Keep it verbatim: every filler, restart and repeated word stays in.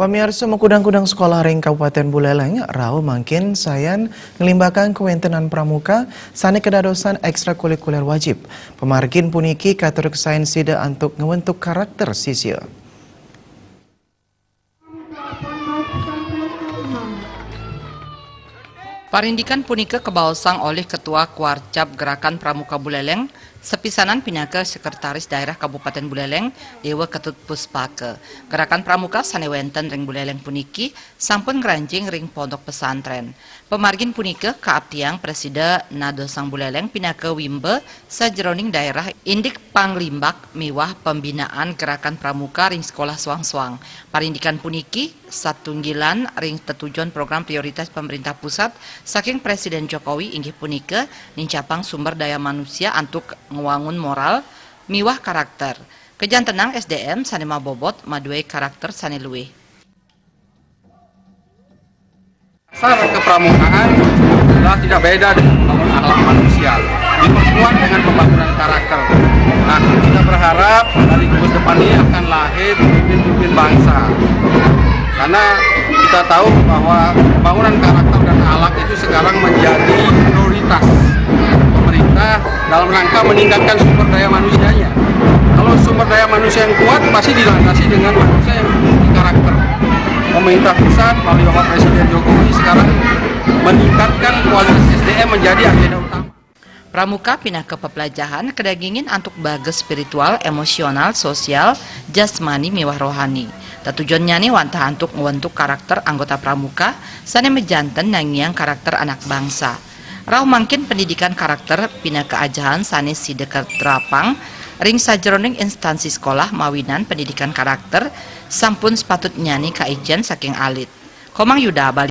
Pamiarsa, makudang-kudang sekolah ring Kabupaten Buleleng rauh mangkin sayan nglimbakang kawéntenan pramuka sané kadadosan ékstrakulikulér wajib. Pamargin puniki katuruksain sida antuk ngwentuk karakter sisia. Parindikan punika kabaosang olih Ketua Kuarcap Gerakan Pramuka Buleleng, sapisanan pinaka Sekretaris Daerah Kabupaten Buleleng, Déwa Ketut Puspaka. Gerakan Pramuka sané wénten ring Buleleng puniki sampun ngranjing ring pondok pesantrén. Pamargin punika kaaptiang prasida nadosang Buleleng pinaka wimba sajeroning daerah indik panglimbak miwah pembinaan gerakan pramuka ring sekolah soang-soang. Parindikan puniki satunggilan ring tetujon program prioritas pemerintah pusat saking Presiden Jokowi, inggih punika nincapang sumber daya manusia antuk ngwangun moral miwah karakter. Kajantenang S D M sané mabobot madué karakter sané luih. Dasar kepramukaan adalah tidak beda dengan pembangunan akhlak manusia, diperkuat dengan pembangunan karakter. Nah, kita berharap dari gugus depan ini akan lahir pemimpin-pemimpin bangsa, karena kita tahu bahwa pembangunan karakter dan akhlak itu sekarang menjadi prioritas pemerintah dalam rangka meningkatkan sumber daya manusianya. Kalau sumber daya manusia yang kuat, pasti dilandasi dengan manusia yang memiliki karakter. Pemerintah pusat melalui Bapak Presiden Jokowi sekarang meningkatkan kualitas S D M menjadi agenda utama. Pramuka pinaka pepelajahan kadagingin antuk bagus spiritual, emosional, sosial, jasmani miwah rohani. Tetujonnyané wantah antuk ngwentuk karakter anggota pramuka sané majanten nangiang karakter anak bangsa. Rauh mangkin pendidikan karakter pinaka ajahan sané sida katerapang ring sajeroning instansi sekolah mawinan pendidikan karakter sampun sepatutnyané kaicén saking alit. Komang Yuda, Bali.